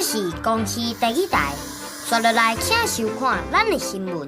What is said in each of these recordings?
是公視第一台，紲落來請收看咱的新聞。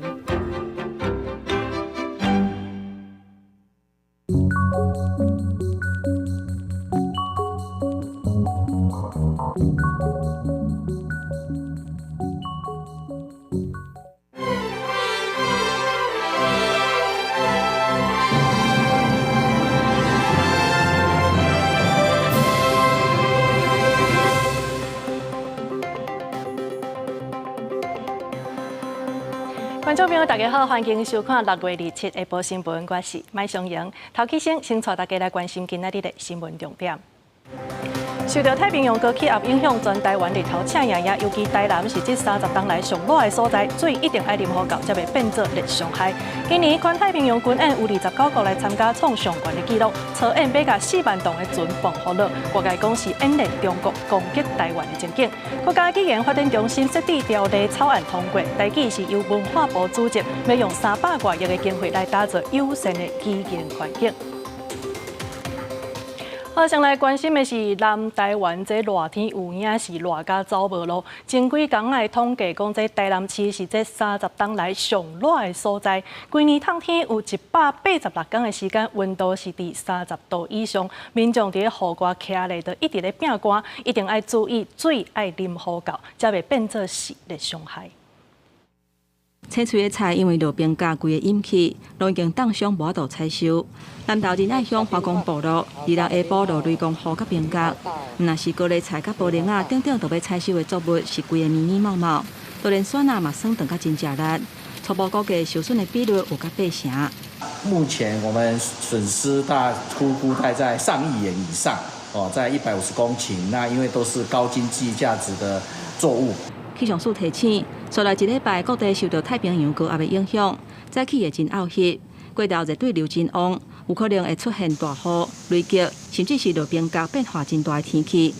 觀眾朋友，大家好，歡迎收看6月27下晡新聞，我是麥松瑩。頭起先，先帶大家來關心今仔日的新聞重點。受著太平洋高氣壓影響，全台灣日頭赤炎炎，尤其台南是這30冬來上熱的所在，水一定愛啉予夠，才袂變做熱傷害。今年環太平洋軍演有29國來參加，創上懸的紀錄，操演欲共4萬噸的船磅予落，外界講是演練中國攻擊台灣的情景。國家語言發展中心設置條例草案通過，台語是由文化部組織，欲用300外億的經費來打造友善的語言環境。好，先來關心的是南台灣這熱天有影是熱甲走無路。前幾工的統計講，這台南市是這30冬來上熱的所在。規年冬天有186工的時間，溫度是佇30度以上。民眾佇咧戶外徛咧，就一直咧拚汗，一定愛注意水愛啉予夠，才袂變做是熱傷害。青翠的菜因為落冰角規个淹去，攏已經凍傷無法度採收。南投仁愛鄉華岡部落，26下晡落雷公雨佮冰角，毋但是高麗菜佮菠蘿仔等等都欲採收的作物是規个密密茂茂，就連蒜仔嘛生長甲真食力。初步估計受損的比率有甲八成。目前我們損失大估估大在上億元以上，哦，在150公頃，那因為都是高經濟價值的作物。氣象署提醒，紲來一禮拜各地受著太平洋高壓的影響，早起會真漚熱，過晝熱對流真旺，有可能會出現大雨、雷擊，甚至是落冰角變化真大的天氣。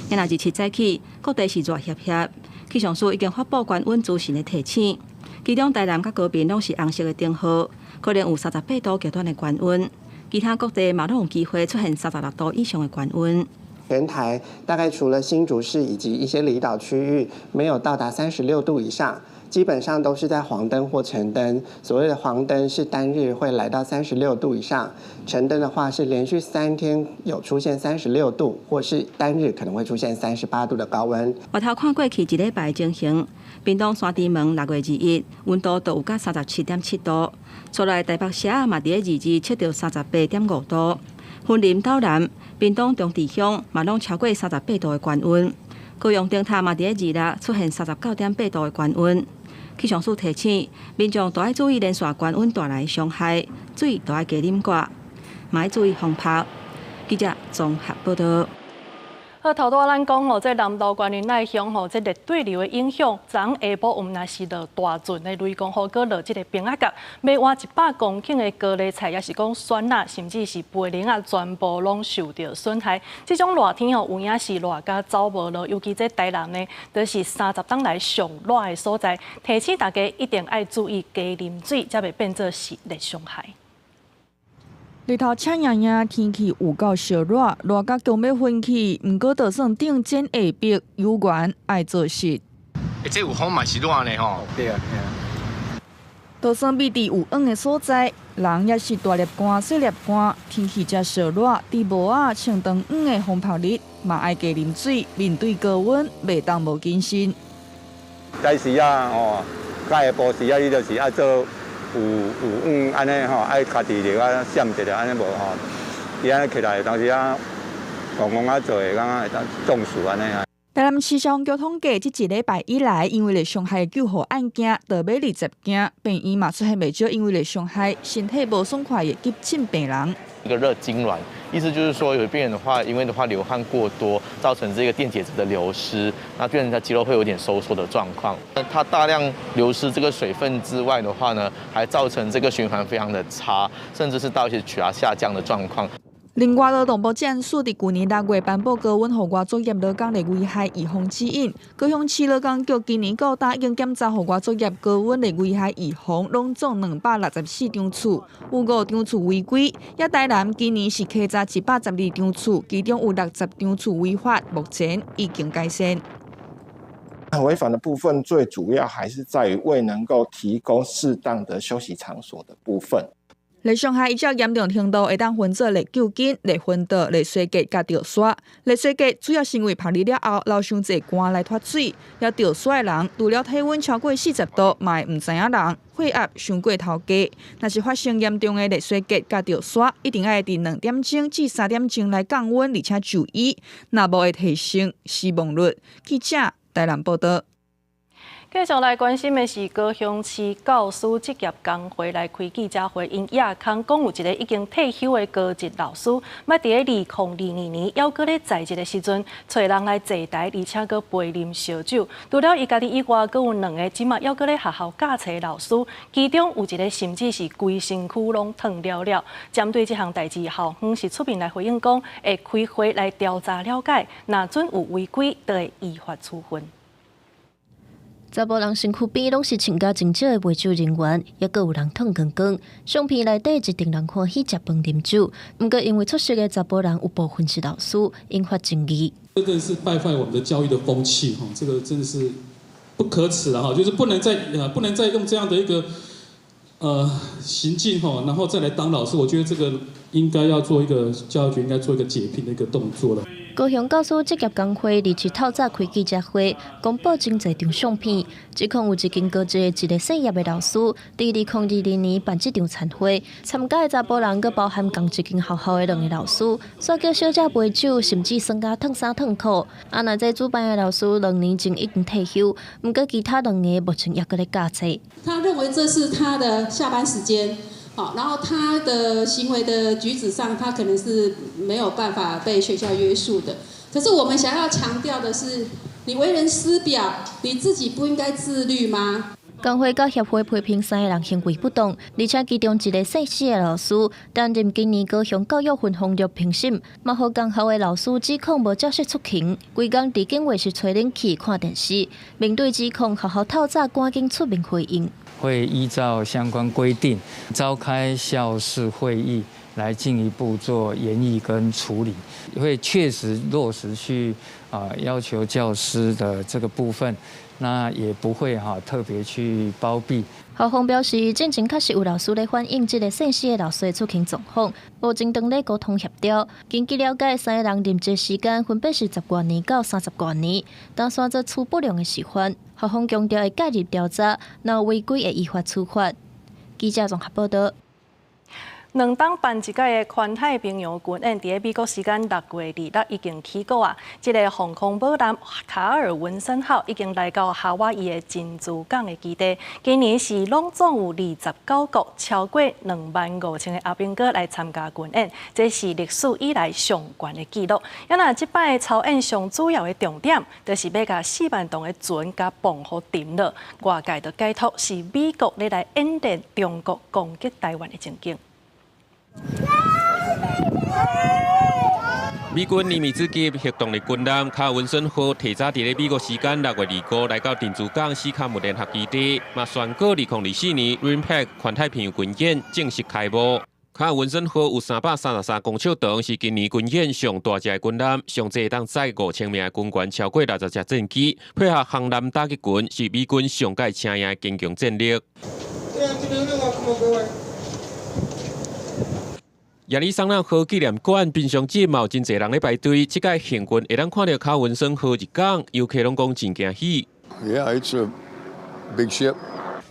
今仔27早起，各地是熱煳煳，氣象署已經發布高溫資訊的提醒，其中台南佮高屏攏是紅色的燈號，可能有38度極端的高溫，其他各地嘛攏有機會出現36度以上的高溫。全台大概除了新竹市以及一些離島區域沒有到達36度以上，基本上都是在黃燈或橙燈。所謂的黃燈是單日會來到36度以上，橙燈的話是連續3天有出現三十六度，或是單日可能會出現38度的高溫。回頭看過去一禮拜情形，屏東山豬門6月21，溫度就有到37.7度，出來台北市嘛佇咧22測著38.5度。雲林斗南、屏東長治鄉嘛攏超過38度的高溫，高雄燈塔嘛佇咧26出現39.8度的高溫。氣象署提醒民眾都愛注意連續高溫帶來的傷害，水都愛加啉寡，嘛愛注意防曬。記者綜合報導。好，頭拄仔咱講吼，這南投縣仁愛鄉吼，這熱對流的影響，昨昏下晡毋但是落大陣的雷公雨，閣落這个冰仔角，欲換100公頃的高麗菜，抑是講蒜仔，甚至是菠蘿仔，全部攏受著損害。這種熱天吼，有影是熱甲走無路，尤其這台南呢，就是30冬來上熱的所在，提醒大家一定愛注意加啉水，才袂變做是熱傷害。日頭赤炎炎，天氣有夠燒熱，熱甲強欲昏去。毋過，就算頂煎下壁，猶原愛做事。欸，這有風嘛是熱呢吼。對啊，就算避佇有荫的所在，人也是大粒汗、細粒汗。天氣遮燒熱，佇帽仔穿長黃的風曝日，嘛愛加啉水，面對高溫，袂當無謹慎。早時啊，吼，較下晡時啊，你就是愛做。有有黃按呢吼，愛家己著愛閃一下按呢無吼，伊按呢起來，當時啊，戇戇仔做的，感覺會當中暑按呢啊。台南市消防局統計，這一禮拜以來，因為熱傷害的救護案件，就欲20件，病院嘛出現袂少因為熱傷害身體無爽快的急診病人。一個熱痙攣，意思就是說，有病人的話，因為的話流汗過多，造成這個電解質的流失，那變成他肌肉會有點收縮的狀況。那他大量流失這個水分之外的話呢，還造成這個循環非常的差，甚至是到一些血壓下降的狀況。另外，勞動部職安署佇舊年6月頒布高溫戶外作業勞工的危害預防指引，高雄市勞工局今年到今已經檢查戶外作業高溫的危害預防，攏總264場次，有5場次違規。也台南今年是稽查112場次，其中有60場次違法，目前已經改善。違反的部分最主要還是在於未能夠提供適當的休息場所的部分。熱傷害依照嚴重程度會當分做熱糾筋、熱昏倒、熱衰竭佮著沙。熱衰竭主要是因為曝熱了後流傷濟汗來脫水，抑著沙的人除了體溫超過40度，嘛會毋知影人，血壓傷過頭低。若是發生嚴重的熱衰竭佮著沙，一定愛佇2點鐘至3點鐘來降溫，而且就醫，若無會提升死亡率。記者台南報道。繼續來關心的是高雄市教師職業工會來開記者會，𪜶亞康講有一个已經退休的高職老師，捌佇咧2022年，猶閣咧在職的時陣，揣人來坐台，而且閣陪啉燒酒。除了伊家己以外，閣有兩个這馬猶閣咧學校教冊老師，其中有一个甚至是規身軀攏燙了了。針對這項代誌，校方是出面來回應講，會開會來調查了解，若準有違規，就會依法處分。查埔人身軀邊攏是穿甲真少的陪酒人員，抑閣有人脫光光。相片內底一陣人歡喜食飯啉酒，毋過因為出席的查埔人有部分是老師，引發爭議。這真的是敗壞我們的教育的風氣，哈，這個真的是不可恥了，哈，就是不能再用這樣的一個行徑，哈，然後再來當老師，我覺得這個應該要做一個教育局應該做一個解聘的一個動作了。高雄教師職業工會二七透早開記者會，公布真濟張相片，指控有一間高職的一个姓葉的老師，佇2022年辦這場餐會，參加的查埔人閣包含仝一間學校的兩个老師，煞叫小姐陪酒，甚至耍甲脫衫脫褲。啊，若這主辦的老師2年前已經退休，毋過其他兩个目前猶閣咧教冊。他認為這是他的下班時間。好，然後他的行為的舉止上，他可能是沒有辦法被學校約束的。可是我們想要強調的是，你為人師表，你自己不應該自律嗎？工會佮協會批評三个人行為不當，而且其中一个姓施的老師擔任今年高雄教育分紅綠評審，嘛予仝校的老師指控無照實出勤，規工佇警衛室吹冷氣看電視。面對指控，學校透早趕緊出面回應。會依照相關規定召開校事會議，來進一步做研議跟處理，會確實落實去要求教師的這個部分，那也不會哈特別去包庇。校方表示，進前確實有老師咧反映這个姓施的老師的出勤狀況，目前正咧溝通協調。根據了解，三个人任職時間分別是十外年到三十外年，打算做初不良的示範。校方強調會介入調查，若有違規會依法處罰。記者綜合報道。兩冬辦一屆的環太平洋軍演，佇咧美國時間6月26已經起鼓啊！這个航空母艦卡爾文森號已經來到夏威夷的珍珠港的基地。今年是攏總有29國，超過25,000个阿兵哥來參加軍演，這是歷史以來上懸的紀錄。啊若這擺的操演上主要的重點，就是欲共4萬噸的船共磅予沉落。外界就解讀是美國咧來演練中國攻擊台灣的情景。美軍尼米茲級核動力軍艦卡爾文森號提早佇咧美國時間6月25來到珍珠港史卡姆聯合基地，嘛宣告2024年 RIMPAC 環太平洋軍演正式開幕。卡爾文森號有333公尺長，是今年軍演上大隻的軍艦，上濟會當載5000名的軍員，超過60隻戰機，配合航艦打擊群，是美軍上蓋請贏的堅強戰力。亞利桑那號紀念館平常時嘛有真濟人咧排隊，這擺幸運會當看著卡文森號入港，遊客攏講真驚喜。 Yeah, it's a big ship.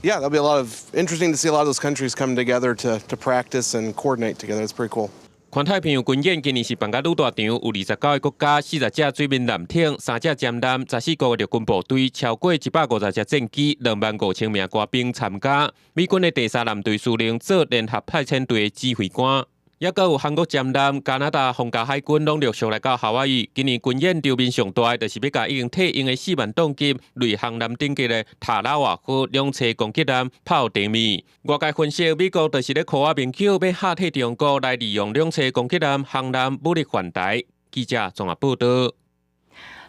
Yeah, there'll be a lot of interesting to see a lot of those countries come together to practice and coordinate together. It's pretty cool. 環太平洋軍演今年是辦甲愈大場，有29个國家、40隻水面艦艇、三隻潛艦、14個陸軍部隊，超過150隻戰機、25,000名官兵參加。美軍的第三艦隊司令做聯合派遣隊的指揮官。抑閣有韓國潛艦、加拿大皇家海軍攏陸續來到夏威夷。今年軍演場面上大，就是欲共已經退役的4萬噸級類航艦等級的塔拉瓦號兩棲攻擊艦炮地面。外界分析，美國就是咧箍仔面橋，欲嚇退中國來利用兩棲攻擊艦航艦武力犯台。記者綜合報道。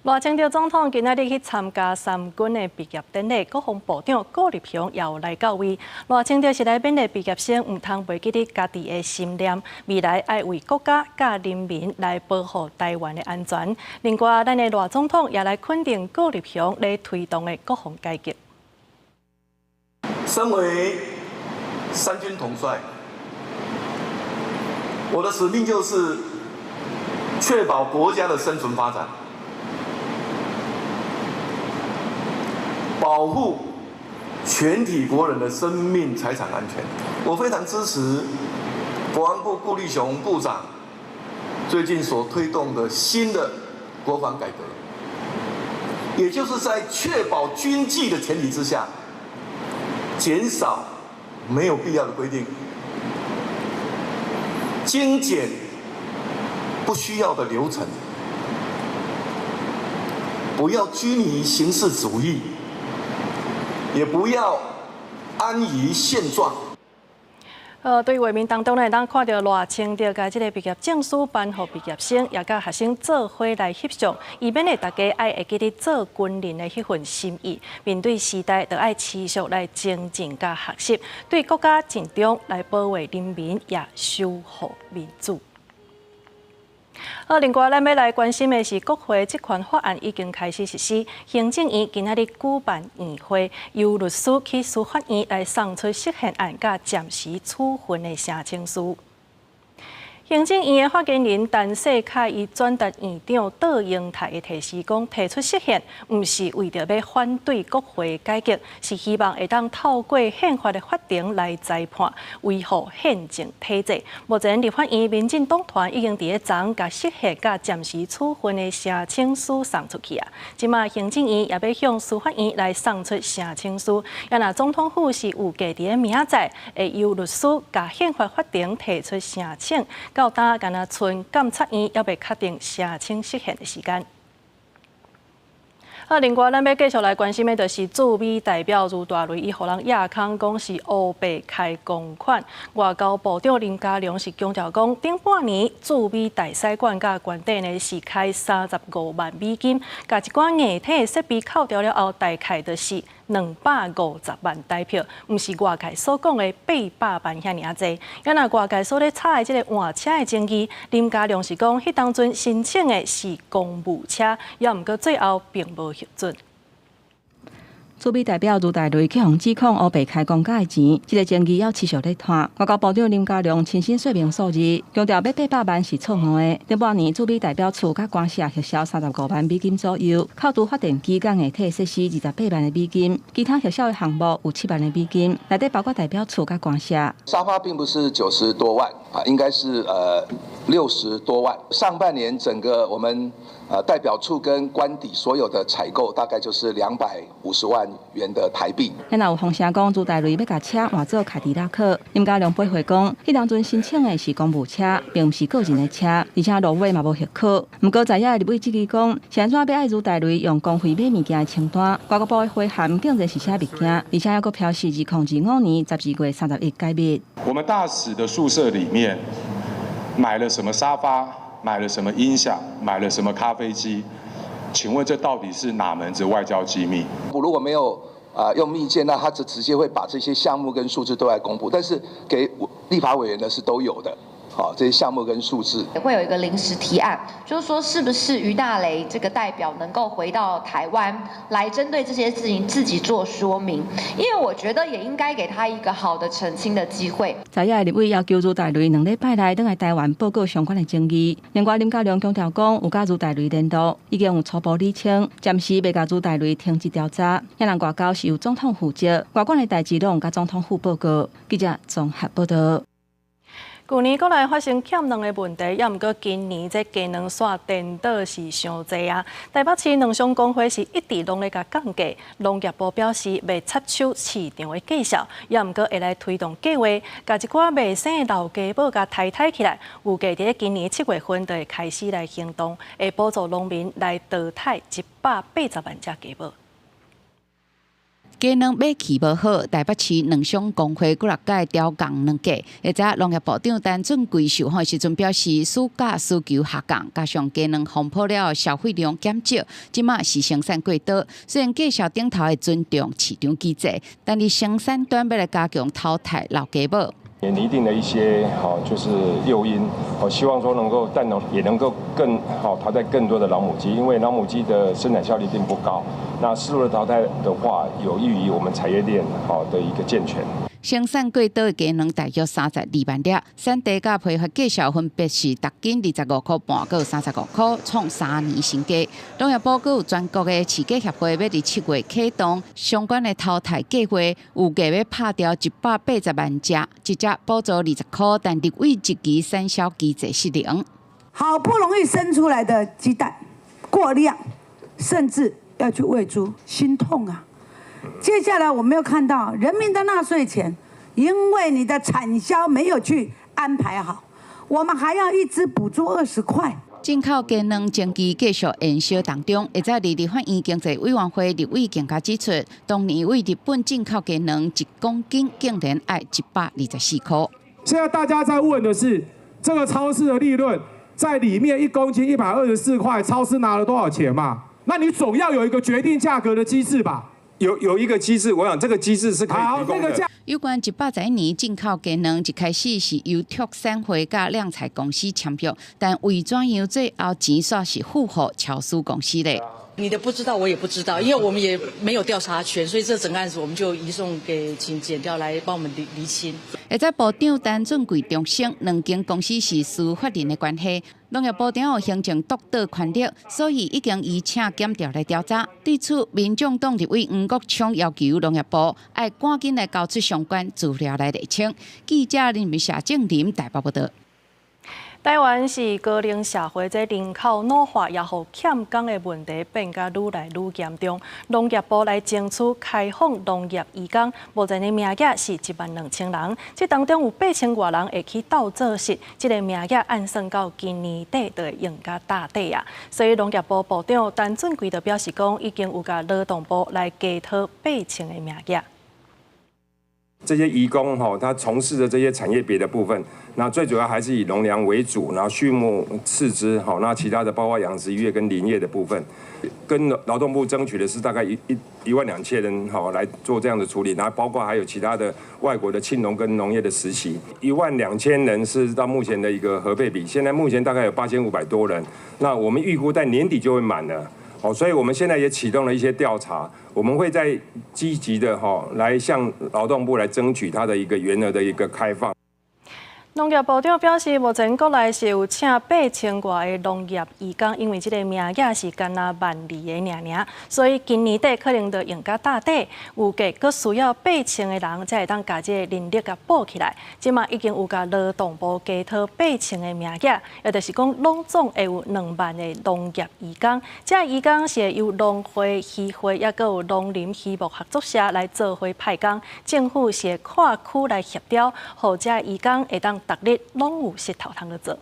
賴清德總統今仔日去參加三軍的畢業典禮，國防部長顧立雄也有來到位。賴清德是來勉勵畢業生，毋通袂記得家己的心念，未來愛為國家佮人民來保護台灣的安全。另外，咱的賴總統也來肯定顧立雄咧推動的國防改革。身為三軍統帥，我的使命就是確保國家的生存發展。保護全體國人的生命財產安全，我非常支持國防部顧立雄部長最近所推動的新的國防改革，也就是在確保軍紀的前提之下，減少沒有必要的規定，精簡不需要的流程，不要拘泥形式主義。也不要安於現狀。對畫面當中呢，咱看著賴清德共這个畢業證書頒予畢業生，也佮學生做伙來翕相，伊勉勵大家愛會記得做軍人的彼份心意，面對時代，就愛持續來精進佮學習，對國家盡忠來保衛人民，也守護民主。好，另外咱欲來關心的是，國會職權法案已經開始實施，行政院今仔日舉辦院會，由律師去司法院來送出釋憲案佮暫時處分的聲請書。行政院的發言人陳世凱伊轉達院長杜英泰的提示，講提出釋憲，毋是為著欲反對國會改革，是希望會當透過憲法的法庭來裁判，維護憲政體制。目前立法院民進黨團已經佇咧昨共釋憲佮暫時處分的聲請書送出去啊。這馬行政院也欲向司法院來送出聲請書，啊若總統府是有計佇咧明仔載，會由律師共憲法法庭提出聲請。到今敢若賰監察院猶未確定聲請釋憲的時間。啊，另外，咱欲繼續來關心的，就是駐美代表茹大雷，伊予人掖空講是烏白開公款。外交部長林佳龍是強調講，頂半年駐美大使館佮官邸呢是開35萬美金，共一寡硬體設備扣掉了後，大概就是250萬台票，毋是外界所講的800萬遐爾濟。啊若外界所咧炒的這个換車的爭議，林佳龍是講，彼當陣申請的是公務車，也毋過最後並無核准。駐美代表茹大雷去予指控烏白開公家的錢，這个爭議猶持續咧拖。外交部長林佳龍親身說明數字，強調欲800萬是錯誤的。頂半年駐美代表處佮官舍核銷35萬美金左右，扣除發電機佮硬體設施28萬的美金，其他核銷的項目有7萬的美金，內底包括代表處佮官舍。沙發並不是90多萬啊，應該是60多萬。上半年整個我們代表處跟官邸所有的採購大概就是250萬元的台幣。若有風聲講，茹大雷欲共車換做凱迪拉克，林佳龍回覆講，彼當陣申請的是公務車，並毋是個人的車，而且路尾嘛無核可。毋過在野的立委質疑講，是按怎欲愛茹大雷用公費買物件的清單？外交部的回函竟然是寫物件，而且猶閣標示2025年12月31解密。我們大使的宿舍裡面買了什麼沙發？買了什麼音響？買了什麼咖啡機？請問這到底是哪門子外交機密？我如果沒有啊用密件，那他就直接會把這些項目跟數字都來公布。但是給立法委員的是都有的，好，這些項目跟數字。會有一個臨時提案，就是說是不是俞大雷這個代表能夠回到台灣來針對這些事情自己做說明？因為我覺得也應該給他一個好的澄清的機會。在野立委要求茹大雷2禮拜內轉來台灣報告相關的爭議。另外林佳龍強調講，有佮茹大雷聯絡，已經有初步釐清，暫時袂共茹大雷停職調查。遐人外交是由總統負責，外管的代誌攏共總統府報告。記者綜合報道。舊年國內發生欠卵的問題，也毋過今年這雞卵煞顛倒是傷濟啊！台北市卵商公會是一直攏咧共降價，農業部表示袂插手市場的價數，也毋過會來推動計劃，共一寡袂生的老雞母共汰汰起來。預計佇今年7月份就會開始來行動，會補助農民來淘汰180萬隻雞母。雞卵買氣無好，台北市卵商公會幾若擺調降卵價。會知農業部長陳俊貴受訪時陣表示，暑假需求下降，加上雞卵風波了後消費量減少，這馬是生產過多。雖然繼續頂頭會尊重市場機制，但佇生產端欲來加強淘汰老雞母。也擬定了一些好，就是誘因，我希望說能夠蛋農也能夠更好淘汰更多的老母雞，因為老母雞的生產效率並不高。那適度的淘汰的話，有益於我們產業鏈好的一個健全。生產過多的雞卵大約32萬粒，產地佮批發價數分別是逐斤25塊半，閣有35塊，創3年新低。農業部閣有全國的飼雞協會欲佇7月啟動相關的淘汰計劃，預計欲拍掉180萬隻，一隻補助20塊，但立委質疑產銷機制失靈。好不容易生出來的雞蛋過量，甚至要去餵豬，心痛啊！接下來我們又看到人民的納稅錢，因為你的產銷沒有去安排好，我們還要一隻補助20塊。進口雞卵爭議繼續延燒當中，會在立法院經濟委員會立委更加指出，當年對日本進口雞卵1公斤竟然愛124塊。現在大家在問的是，這個超市的利潤在裡面1公斤124塊，超市拿了多少錢嘛？那你總要有一個決定價格的機制吧？有一個機制，我想這個機制是可以提供的。有關111年進口雞卵，一開始是由畜產會佮兩菜公司簽約，但為怎樣最後錢煞是付予超市公司咧？你的不知道，我也不知道，因為我們也沒有調查權，所以這整個案子我們就移送給請檢調來幫我們釐清。會在部長陳俊貴重申，兩間公司是司法人的關係，農業部長有行政督導權力，所以已經移請檢調來調查。對此，民眾黨立委黃國昌要求農業部愛趕緊來交出相關資料來釐清。記者林美霞正林台北報道。台灣是高齡社會，這人口老化也予欠工的問題變甲愈來愈嚴重。農業部來爭取開放農業移工，目前的名額是1萬2千人，這當中有8千外人會去鬥做實，這個名額按算到今年底就會用甲貼底啊。所以農業部部長陳俊貴就表示講，已經有共勞動部來加討8千個名額。這些移工哈，他從事的這些產業別的部分，那最主要還是以農糧為主，然後畜牧次之，好，那其他的包括養殖業跟林業的部分，跟勞動部爭取的是大概1萬2千人，好來做這樣的處理，然後包括還有其他的外國的青農跟農業的實習，1萬2千人是到目前的一個核備比，現在目前大概有8500多人，那我們預估在年底就會滿了。好，所以我們現在也啟動了一些調查，我們會再積極的哈來向勞動部來爭取它的一個員額的一個開放。農業部長表示，目前國內是有請8千外个農業移工，因為這個名額是干焦1萬2个爾爾，所以今年底可能就用甲貼底。預計閣需要8千个人才會當共這个人力共補起來。這馬已經有共勞動部加討八千个名額，也就是講，攏總會有2萬个農業移工。這移工是會由農會、漁會，抑閣有農林漁牧合作社來做伙派工，政府是會跨區來協調，予這移工會當逐日攏有穡頭通去做。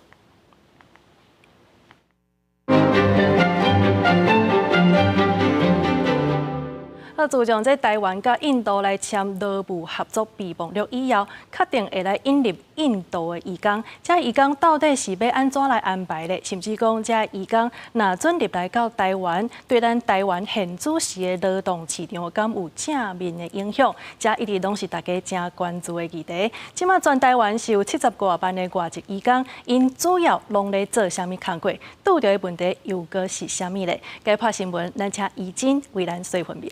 啊，自從這台灣佮印度來簽勞務合作備忘錄以後，確定會來引入印度的移工。這移工到底是欲按怎來安排咧？甚至講這移工若准入來到台灣，對咱台灣現主時的勞動市場敢有正面的影響？這一直攏是大家誠關注的議題。這馬全台灣是有70外萬的外籍移工，𪜶主要攏咧做啥物工課？拄著的問題又閣是啥物咧？該拍新聞，咱請怡珍為咱細分明。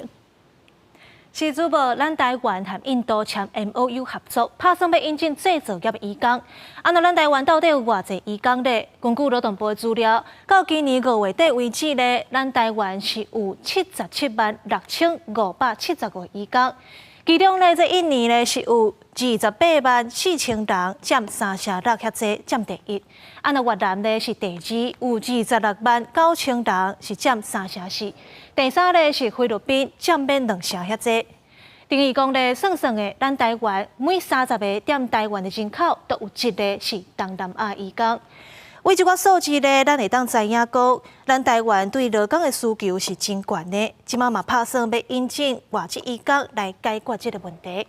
是主播，咱台灣和印度簽 MOU 合作，拍算欲引進製造業移工。啊，那咱台灣到底有偌濟移工咧？根據勞動部的資料，到今年5月底為止咧，咱台灣是有776,575移工，其中咧這印尼咧是有28萬4千人，佔3成6遐濟，佔第一。啊，那越南咧是第二，有26萬9千人，是佔3成4。第三咧是菲律賓，佔免2成遐濟。等於講咧，算算的，咱台灣每30個踮台灣的人口，都有一個是東南亞移工。為這寡數字咧，咱會當知影講，咱台灣對勞工的需求是真懸的。這馬嘛拍算欲引進外籍移工來解決這个問題。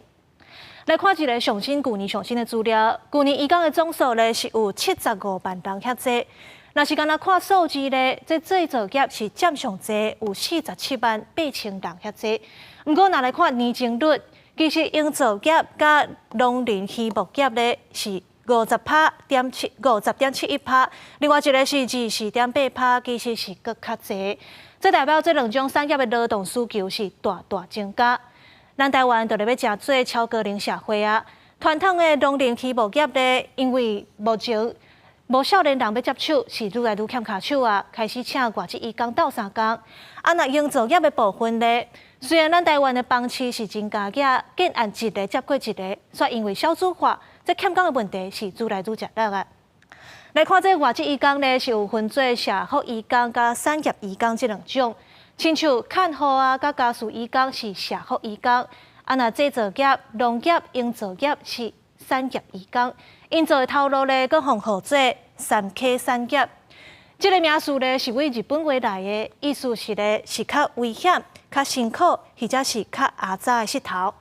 來看一个上新舊年上新的資料，舊年移工的總數咧是有75萬人遐濟。若是干焦看數字咧，這製造業是佔上濟，有47萬8千人遐濟。毋過若來看年增率，其實營造業佮農林漁牧業咧是50趴點7，50.71趴，另外一个是24.8趴，其實是閣較濟。這代表這兩種產業的勞動需求是大大增加。咱台灣就咧欲成做超高齡社會啊！傳統的農林漁牧業咧，因為目前無少年人欲接手，是愈來愈欠跤手啊，開始請外籍移工鬥相共。啊，若營造業的部分咧，雖然咱台灣的房市是真加額，建案一个接過一个，卻因為少子化，這欠工的問題是愈來愈食力啊。來看這外籍移工咧，是有分做社福移工佮產業移工這兩種。親像看護啊，佮家事移工是社福移工，啊，若製造業、農業、營造業是產業移工。𪜶做的頭路咧，閣予號做三 K 產業。這个名詞咧是對日本話來的，意思是咧是較危險、較辛苦，或者是較阿雜的穡頭。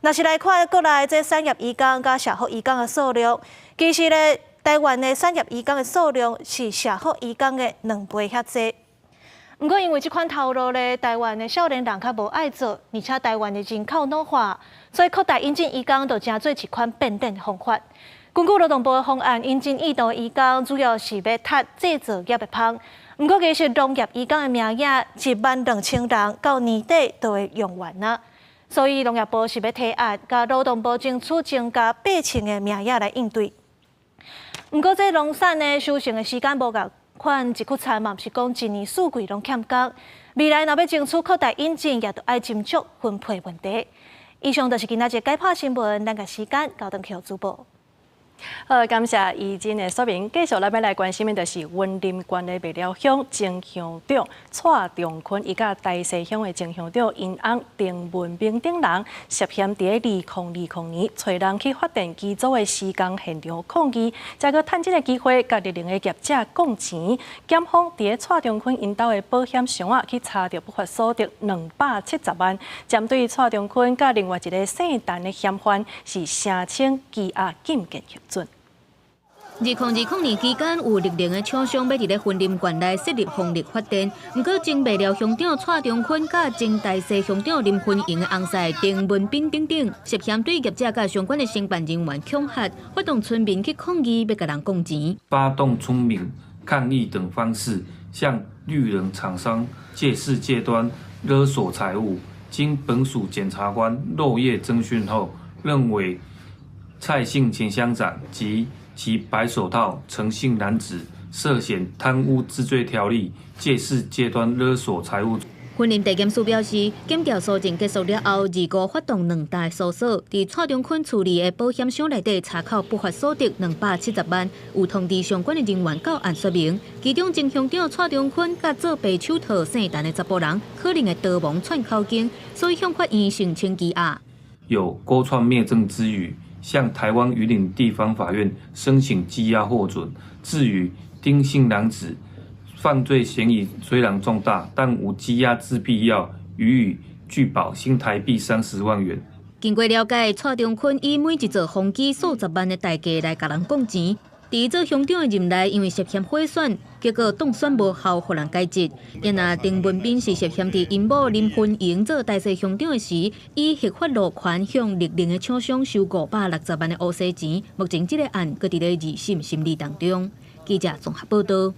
若是來看國內這產業移工佮社福移工的數量，其實咧台灣的產業移工的數量是社福移工的2倍遐濟。毋過因為這款頭路咧，台灣的少年人較無愛做，而且台灣的人口老化，所以擴大引進移工就成做一款變臉方法。根據勞動部的方案，引進印度移工主要是欲踢製造業的蜂。毋過其實農業移工的名額1萬2千人，到年底就會用完啦。所以農業部是欲提案，共勞動部爭取增加8000个名額來應對。毋過這農產呢，收成的時間無仝款，一窟田嘛，毋是講一年四季攏欠工。未來若欲爭取擴大引進，也著愛斟酌分配問題。以上就是今仔日解破新聞，咱共時間交轉予主播。好，感謝怡真的說明。繼續咱欲來關心的，就是雲林縣的麥寮鄉前鄉長蔡仲坤，伊佮大勢鄉的前鄉長𪜶翁丁文彬等人涉嫌佇2020年，揣人去發電機組的施工現場抗議，再閣趁這个機會，共綠能的業者講錢。檢方佇蔡仲坤𪜶兜的保險箱仔去查著不法所得270萬，針對蔡仲坤佮另外一个姓陳的嫌犯是聲請羈押禁見核准。2020年期間，有綠能的廠商欲佇咧雲林縣內設立風力發電，毋過前麥寮鄉長蔡中坤佮前大勢鄉長林芬榮的翁婿丁文彬等等，涉嫌對業者佮相關的承辦人員恐嚇，發動村民去抗議，欲共人講錢。發動村民抗議等方式，向綠能廠商借勢借端勒索財物。經本署檢察官漏夜偵訊後，認為蔡姓前鄉長及其白手套陳姓男子涉嫌貪污治罪條例借勢借端勒索財物。雲林地檢署表示，檢調搜證結束了後，二五發動兩大搜索，佇蔡中坤處理的保險箱內底查扣不法所得270萬，有通知相關的人員到案說明。其中，前鄉長蔡中坤佮做白手套姓陳的查埔人，可能會逃亡竄口供，所以向法院申請羈押。有勾串滅證之虞，向台灣雲林地方法院申請羈押獲准。至於丁姓男子，犯罪嫌疑雖然重大，但無羈押之必要，予以具保新台幣30萬元。經過了解，蔡中坤以每一座風機數十萬的代價來共人講錢。佇做鄉長的任內，因為涉嫌賄選，結果當選無效，予人解職。然而丁文彬是涉嫌佇𪜶某林芬榮做大勢鄉長的時，以合法路權向綠能的廠商收560萬的烏紗錢。目前這个案閣佇咧二審審理當中。記者綜合報道。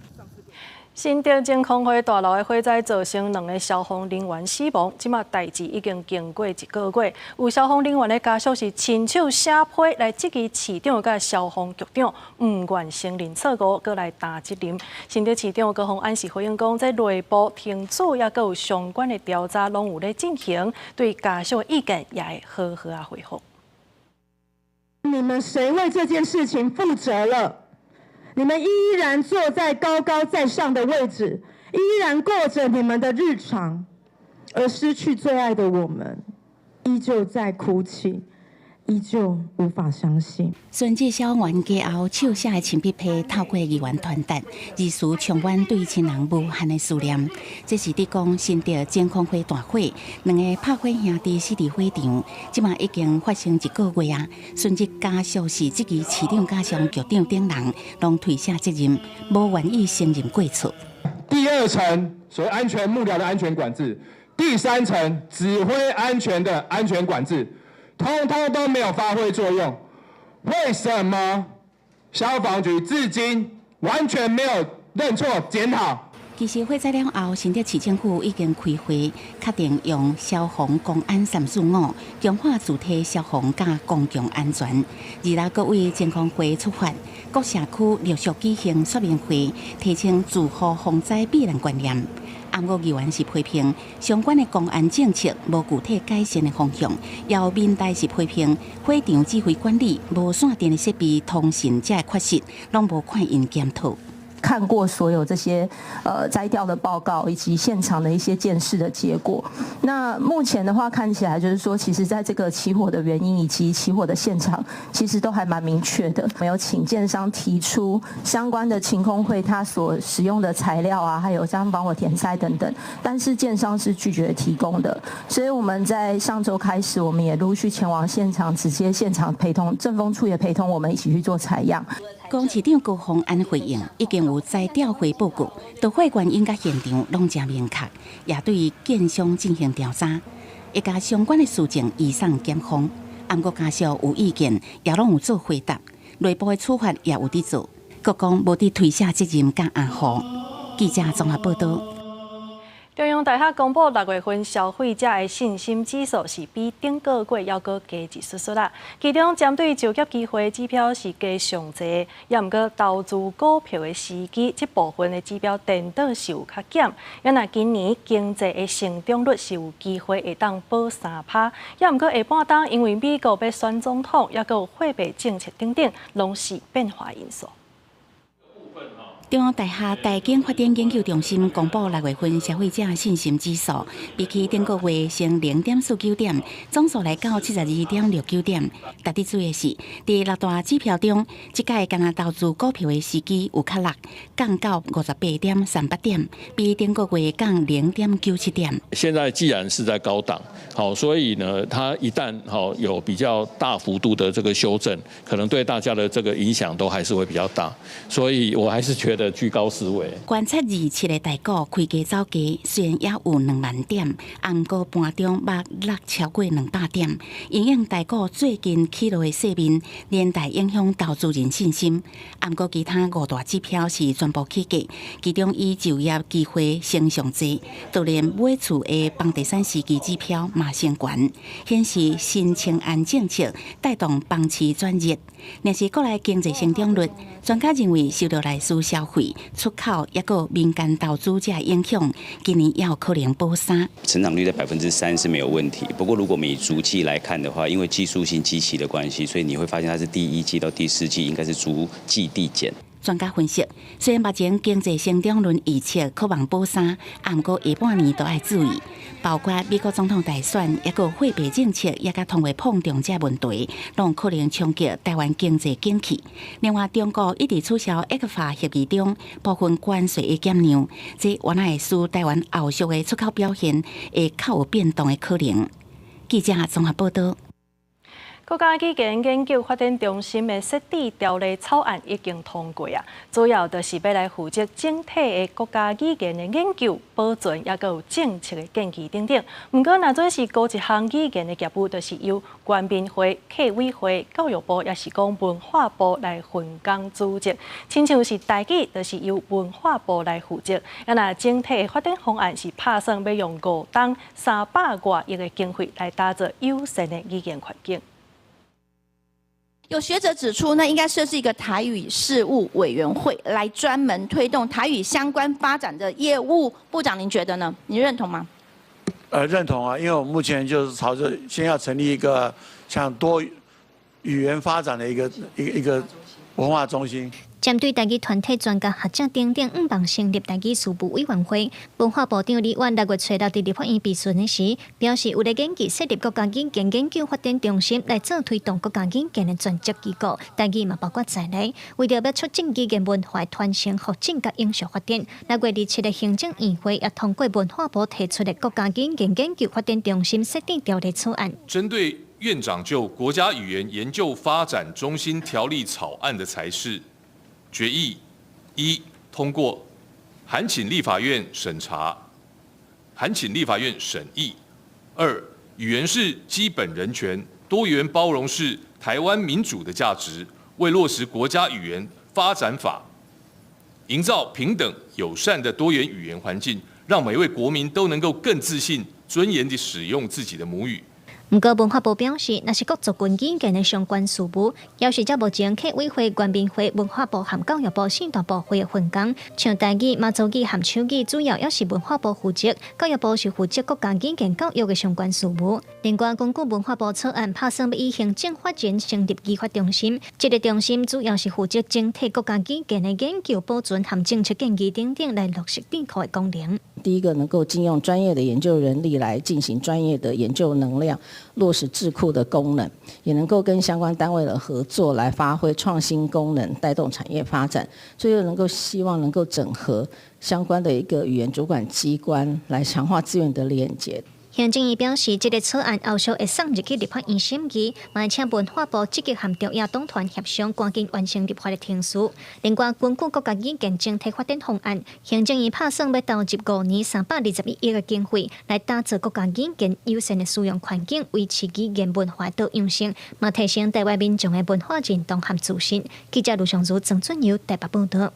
新竹前空會大樓的火災造成兩个消防人員死亡，這馬代誌已經經過一个月，有消防人員的家屬是親手寫批來質疑市長佮消防局長，毋願承認錯誤，閣來擔責任。新竹市長高虹安是回應講，這內部停止抑閣有相關的調查攏有咧進行，對家屬的意見也會好好仔回覆。你們誰為這件事情負責了？你們依然坐在高高在上的位置，依然過着你們的日常，而失去最愛的我們，依舊在哭泣，依舊無法相信。殉職消防員過後，手寫的親筆批透過議員傳達，字詞充滿對親人無限的思念。這是佇講新竹晴空會大火，兩个拍火兄弟死佇火場，這馬已經發生一個月啊。殉職家屬是質疑市長加上局長等人，攏推卸責任，無願意承認過錯。第二層所謂安全幕僚的安全管制，第三層指揮安全的安全管制，通通都沒有發揮作用。為什麼消防局至今完全沒有認錯檢討？其實火災了後，新竹市政府已經開會，確定用消防、公安三四五強化主體消防佮公共安全。二來各位晴空會出發，各社區陸續舉行說明會，提升住戶防災避難觀念。毋過議員是批評相關的公安政策無具體改善的方向，有民代是批評火場指揮管理無線電的設備通訊這个缺失，攏無看𪜶檢討。看過所有這些災調的報告以及現場的一些鑑識的結果，那目前的話看起來就是說，其實在這個起火的原因以及起火的現場，其實都還蠻明確的。沒有請建商提出相關的晴空會他所使用的材料啊，還有像防火填塞等等，但是建商是拒絕提供的。所以我們在上週開始，我們也陸續前往現場，直接現場陪同政風處也陪同我們一起去做採樣。講市長高虹安回應，已經有災調會報告，導火原因佮現場攏誠明確，也對建商進行調查，會共相關的事證移送檢方。毋過家屬有意見，也攏有做回答，內部的處罰也有佇做，閣講無佇推卸責任佮掩護。記者綜合報道。中央大學公布6月份消費者的信心指數是比頂個月猶閣低一絲絲啦。其中針對就業機會指標是低上濟，也毋過投資股票的時機這部分的指標顛倒是有較減。也若今年經濟的成長率是有機會會當保3%，也毋過下半冬因為美國欲選總統，抑閣有貨幣政策等等，攏是變化因素。中央大學台經發展研究中心公布6月份消費者信心指數，比起頂個月升0.49點，總數來到72.69點。值得注意的是，佇六大指標中，這屆干焦投資股票的時機有較落，降到58.38點，比頂個月降0.97點。現在既然是在高檔，好，所以呢，它一旦好有比較大幅度的這個修正，可能對大家的這個影響都還是會比較大，所以我還是覺得居高思危。觀察27个台股開低走低，雖然也有2萬點，毋過盤中捌落超過200點。因應台股最近起落的勢面，連帶影響投資人信心。毋過其他五大指標是全部起價，其中以就業機會升上濟，就連買厝的房地產時機指標嘛升懸，顯示新青安政策帶動房市轉熱。若是國內經濟成長率，專家認為受到內需消費、出口抑閣民間投資者影響，今年也有可能保三。成長率在3%是沒有問題。不過如果我們以逐季來看的話，因為技術性基期的關係，所以你會發現它是第一季到第四季應該是逐季遞減。專家分析，雖然目前經濟成長率預測可望保三，毋過下半年都愛注意，包括美國總統大選，抑閣貨幣政策，抑佮通貨膨脹這問題，攏可能衝擊台灣經濟景氣。另外，中國一直取消 ECFA 協議中部分關稅的減讓，這原來會使台灣後續的出口表現會較有變動的可能。記者綜合報道。國家語言研究發展中心的設置條例草案已經通過啊，主要就是欲來負責整體的國家語言的研究、保存，抑閣有政策的建議等等。毋過，若準是孤一項語言的業務，就是由原民會、客委會、教育部，抑是講文化部來分工主責。親像是台語，就是由文化部來負責。啊，若整體的發展方案是拍算欲用5冬300外億的經費來打造友善的語言環境。有學者指出呢，應該設置一個台語事務委員會，來專門推動台語相關發展的業務。部長，您覺得呢？你認同嗎？認同啊，因為我們目前就是朝着先要成立一個像多語言發展的一個文化中心。針對台語團體專家學者等等，向望成立台語事務委員會。文化部長李婉六月初六佇立法院備詢的時，表示有咧研究設立國家語言研究發展中心，來做推動國家語言的專責機構。台語嘛包括在內，為著欲促進語言文化傳承、發展佮永續發展，六月二七的行政院會也通過文化部提出的國家語言研究發展中心設定條例草案。針對院長就國家語言研究發展中心條例草案的裁示。決議一通過，函請立法院審查，函請立法院審議。二，語言是基本人權，多元包容是台灣民主的價值。為落實國家語言發展法，營造平等友善的多元語言環境，讓每位國民都能夠更自信、尊嚴地使用自己的母語。毋過文化部表示，若是各族群語言的相關事務，猶是照目前客委會、原民會、文化部和教育部四大部會的分工，像台語、馬祖語和手語，主要猶是文化部負責，教育部是負責國家語言教育的相關事務。另外，根據文化部草案，拍算欲以行政法人成立語發中心，這个中心主要是負責整體國家語言的研究、保存和政策建議等等，來落實智庫的功能。第一個能夠進用專業的研究人力來進行專業的研究能量，落實智庫的功能，也能夠跟相關單位的合作來發揮創新功能，帶動產業發展。最後能夠希望能夠整合相關的一個語言主管機關，來強化資源的連結。行政院表示，這个草案後續會送入去立法院審議，嘛會請文化部積極和中央黨團協商，趕緊完成立法的程序。另外，根據國家語言整體發展方案，行政院拍算欲投入5年321億的經費，來打造國家語言友善的使用環境，維持語言文化多樣性，嘛提升台灣民眾的文化認同和自信。記者盧尚如、曾俊友台北報導。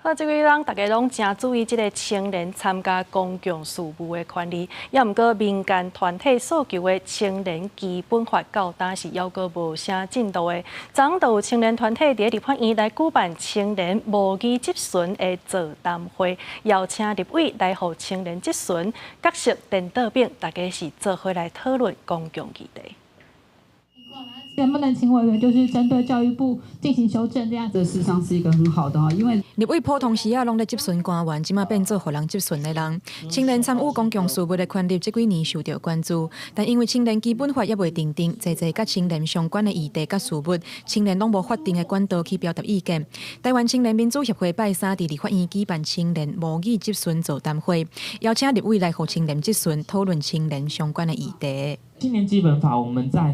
好，這幾工大家攏誠注意這个青年參加公共事務的權利，猶毋過民間團體訴求的青年基本法到今是猶閣無啥進度的。昨昏就有青年團體佇立法院來舉辦青年模擬質詢的座談會，邀請立委來予青年質詢，角色顛倒變，大家是做伙來討論公共議題。能不能請委員就是針對教育部進行修正？這樣，這事實上是一個很好的哈，因為立委普通時仔攏咧質詢官員，這馬變做予人質詢的人。青年參與公共事務的權利，這幾年受著關注，但因為青年基本法猶未訂定，濟濟佮青年相關的議題佮事務，青年攏無法定的管道去表達意見。台灣青年民主協會拜三佇立法院舉辦青年模擬質詢座談會，邀請立委來予青年質詢，討論青年相關的議題。青年基本法，我們在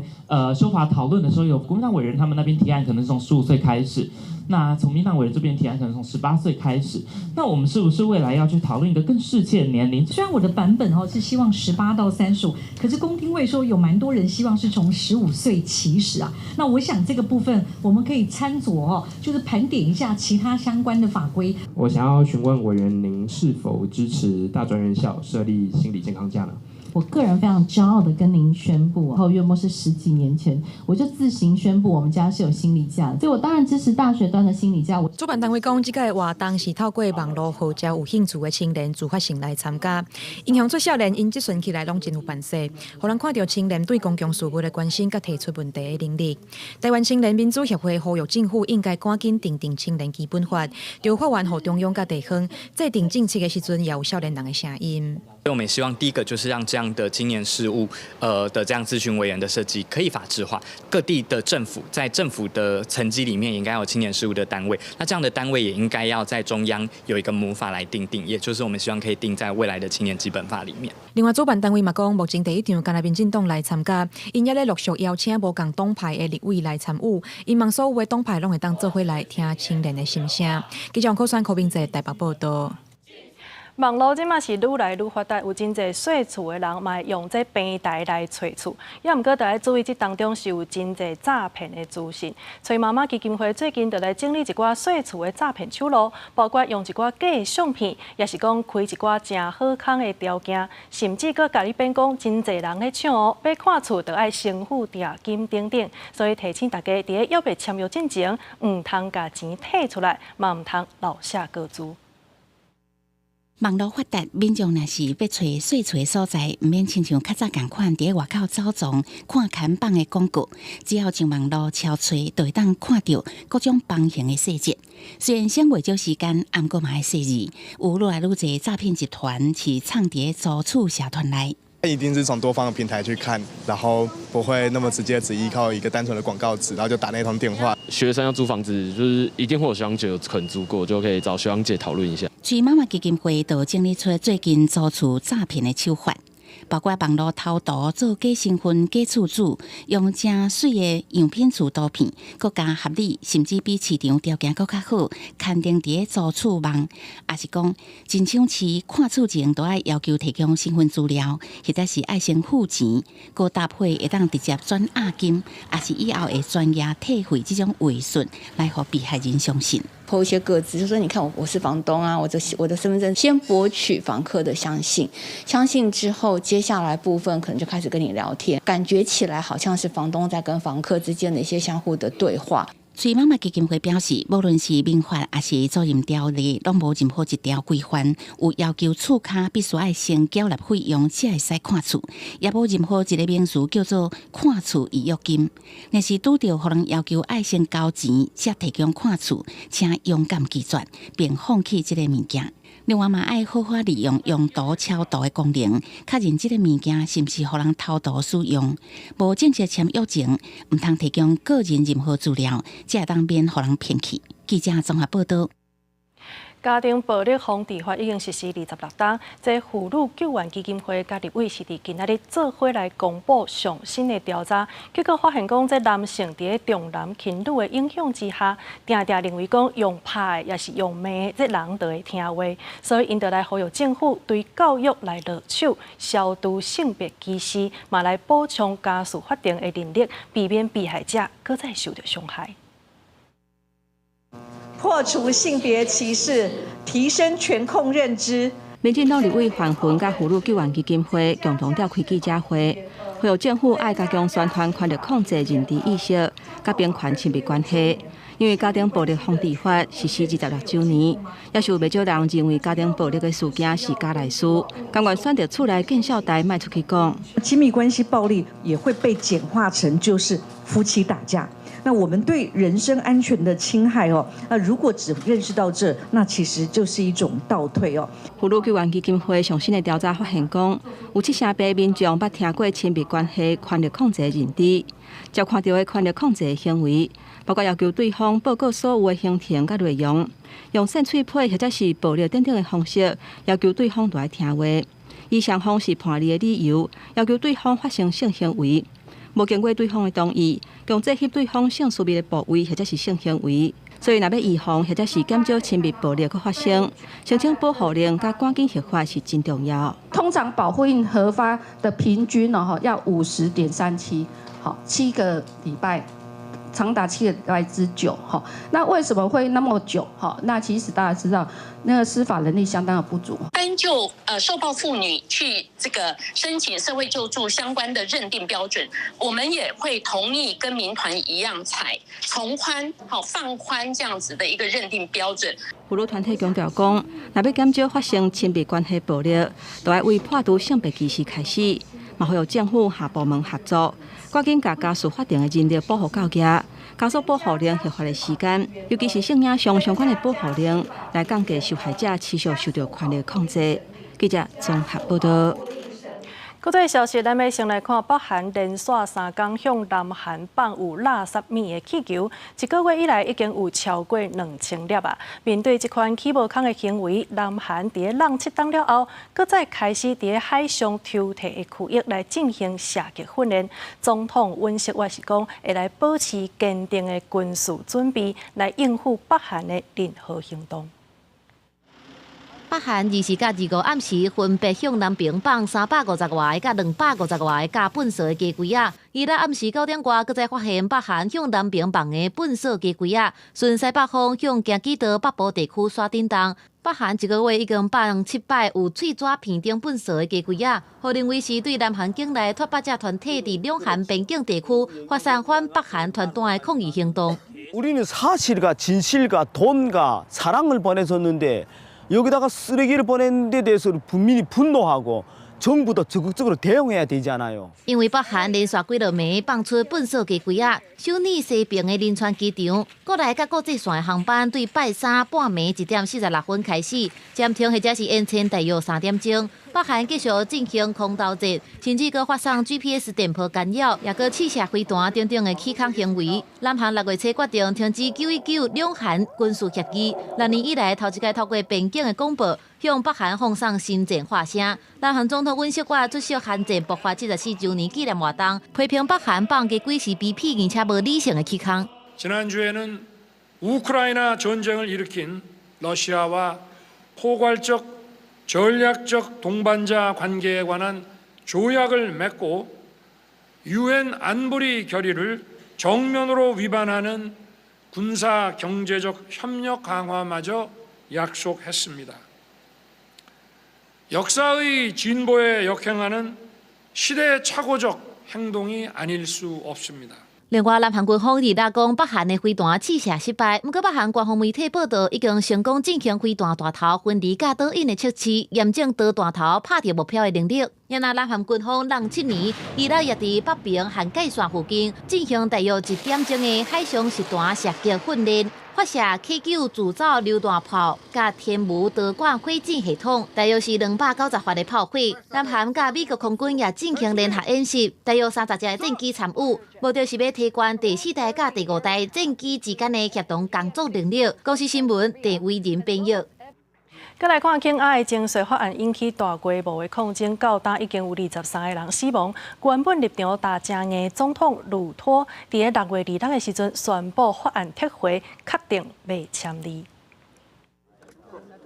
修法討論的時候，有國民黨委員他們那邊提案，可能是從15歲開始；那從民黨委員這邊提案，可能從18歲開始。那我們是不是未來要去討論一個更適切的年齡？雖然我的版本哦是希望18到35，可是公聽會說有蠻多人希望是從15歲起始啊。那我想這個部分我們可以參酌哦，就是盤點一下其他相關的法規。我想要詢問委員，您是否支持大專院校設立心理健康假呢？我個人非常驕傲的跟您宣布，後約莫是十幾年前，我就自行宣布我們家是有心理假，所以我當然支持大學端的心理假。主辦單位講，這個活動是透過網路號召有興趣的青年自發性來參加。𪜶向出少年𪜶質詢起來攏真有範勢，予人看著青年對公共事務的關心佮提出問題的能力。台灣青年民主協會呼籲政府應該趕緊訂定青年基本法，著法源予中央佮地方制定政策的時陣，也有少年人的聲音。所以我們也希望第一個就是讓這樣的青年事務，的這樣諮詢委員的設計可以法制化。各地的政府在政府的層級裡面應該有青年事務的單位，那這樣的單位也應該要在中央有一個母法來訂定，也就是我們希望可以定在未來的青年基本法裡面。另外，主辦單位嘛講，目前第一場干焦民進黨來參加，𪜶猶咧陸續邀請無仝黨派的立委來參與，𪜶望所有的黨派攏會當做伙來聽青年的心聲。記者柯選柯明哲台北報導。網路這馬是愈來愈發達，有真濟細厝的人嘛會用這平台來揣厝。猶毋過，著愛注意，這當中是有真濟詐騙的資訊。揣媽媽基金會最近就來整理一寡細厝的詐騙手路，包括用一寡假相片，抑是講開一寡誠好康的條件，甚至閣共你變講真濟人咧搶哦，欲看厝著愛先付定金等等。所以提醒大家，佇咧猶未簽約進前，毋通共錢退出來，嘛毋通漏寫個資。網路發達，民眾若是欲揣稅厝的所在，毋免親像較早仝款，佇外口走傱看看板的廣告，只要上網路敲揣，就會當看著各種房型的細節。雖然省袂少時間，毋過嘛愛細膩，有愈來愈濟詐騙集團是藏佇租厝社團內。一定是從多方的平台去看，然後不會那麼直接只依靠一個單純的廣告詞，然後就打那通電話。學生要租房子，就是一定會有學長姐有可能租過，就可以找學長姐討論一下。崔媽媽基金會就整理出最近租厝詐騙的手法，包括網路偷圖做假身份、假厝主，用誠媠的樣品厝圖片，閣加合理，甚至比市場條件閣較好，刊登佇租厝網，抑是講真像是看厝前都愛要求提供身份資料，或者是愛先付錢，閣搭配會當直接轉押金，抑是以後會全額退費這種話術來予被害人相信。 PO 一些個資，就說你看我是房東啊，我的身份證，先博取房客的相信，相信之後，接下來部分可能就開始跟你聊天，感覺起來好像是房東在跟房客之間的一些相互的對話。崔媽媽基金會表示，無論是民法抑是租賃條例，攏無任何一條規範有要求厝跤必須愛先繳納費用，才會使看厝，也無任何一個名詞叫做看厝違約金。若是拄著予人要求愛先交錢，才提供看厝，請勇敢拒絕，並放棄這個物件。另外嘛，愛好好利用用圖敲圖的功能，確認這個物件是毋是予人偷圖使用。無正式簽約前，毋通提供個人任何資料，才會當免予人騙去。記者綜合報道。家庭暴力防治法已經實施26冬，這婦女救援基金會佮立委是佇今仔日做伙來公布上新的調查，結果發現講，這男性佇重男輕女的影響之下，定定認為講用拍的抑是用罵的，這人就會聽話，所以𪜶就來呼籲政府對教育來落手，消除性別歧視，嘛來補充家事法庭的人力，避免被害者閣再受著傷害。破除性別歧視，提升權控認知。民進黨立委范雲佮婦女救援基金會共同召開記者會，呼籲政府愛加強宣傳權力控制認知意識，佮平權親密關係。因為家庭暴力防治法實施26週年，也是有袂少人認為家庭暴力的事件是家內事，甘願選擇厝內見笑代，莫出去講。親密關係暴力也會被簡化成就是夫妻打架。那我們對人身安全的侵害哦，那如果只認識到這，那其實就是一種倒退哦。婦女救援基金會上新的調查發現，講有78%民眾捌聽過親密關係權力控制認知，才看著的權力控制行為，包括要求對方報告所有的行程佮內容，用扇喙皮或者是暴力等等的方式要求對方都愛聽話，以雙方是叛離的理由要求對方發生性行為。無經過對方的同意，強制翕對方性私密的部位或者是性行為，所以若欲預防或者是減少親密暴力閣發生，申請保護令佮趕緊核發是真重要。通常保護令核發的平均呢，要50.37，好，7個禮拜，長達7個禮拜之久，哈。那為什麼會那麼久？哈，那其實大家知道，那個司法能力相當的不足。單就受暴婦女去這個申請社會救助相關的認定標準，我們也會同意跟民團一樣採從寬、好放寬這樣子的一個認定標準。婦女團體強調講，若欲減少發生親密關係暴力，就愛為破除性別歧視開始，嘛呼籲政府跨部門合作，趕緊共家事法庭的人力補予夠額，加速保護令核發的時間，尤其是性影像相關的保護令，來降低受害者持續受到權力控制。記者綜合報道。國際消息，咱欲先來看，北韓連續3工向南韓放有垃圾物的氣球，一個月以來已經有超過2000粒啊。面對這款起無空的行為，南韓佇咧七冬了後，閣再開始佇咧海上抽屜的區域來進行射擊訓練。總統尹錫悅是講，會來保持堅定的軍事準備，來應付北韓的任何行動。北韓24佮25暗時分別向南爿放350外個佮250外個加糞掃的雞胿仔。伊仔暗時9點外，閣再發現北韓向南爿放的糞掃雞胿仔，順西北風向京畿道北部地區徙振動。北韓一個月已經放七擺有碎紙片頂糞掃的雞胿仔，予認為是對南韓境內脫北者團體佇兩韓邊境地區發生反北韓傳單的抗議行動。 우리는사실과진실과돈과사랑을보내줬는데 여기다가 쓰레기를 보낸 데 대해서 국민이 분노하고 정부도 적극적으로 대응해야 되잖아요. 因為北韓連續幾落暝放出糞掃雞胿仔，首爾西邊的仁川機場，國內佮國際線的航班對拜三半暝1點46分開始暫停，或者是延遲大約3點鐘。北韓繼續進行空投戰，甚至閣發送 GPS 電波干擾，也閣試射飛彈等等的起銜行為。南韓6月初決定停止9.19兩韓軍事協議，6年以來頭一擺透過邊境的廣播向北韓放送心戰發聲。南韓總統尹錫悅出席韓戰爆發74週年紀念活動，批評北韓放雞胿是卑鄙而且無理性的起銜。 지난주에는 우크라이나 전쟁을 일으킨 러시아와 포괄적 전략적 동반자 관계에 관한 조약을 맺고 유엔 안보리 결의를 정면으로 위반하는 군사 경제적 협력 강화마저 약속했습니다. 역사의 진보에 역행하는 시대착오적 행동이 아닐 수 없습니다. 另外，南韓軍方二六講北韓的飛彈試射失敗，毋過北韓官方媒體報道已經成功進行飛彈彈頭分離佮導引的測試，驗證導彈頭拍著目標的能力。然後，南韓軍方07年，伊拉也佇北平韓界線附近進行大約1點鐘的海上實彈射擊訓練，發射 K9自走榴彈炮、佮天母導彈火箭系統，大約是290發的炮火。南韓佮美國空軍也進行聯合演習，大約30架的戰機參與，目的是欲提懸第四代佮第五代戰機之間的協同工作能力。公視新聞鄭偉仁編譯。閣來看肯亞的徵稅法案引起大規模的抗爭，到今已經有23個人死亡。原本立場焦誠硬的總統魯托，佇咧6月26的時陣宣布法案撤回，確定袂簽字。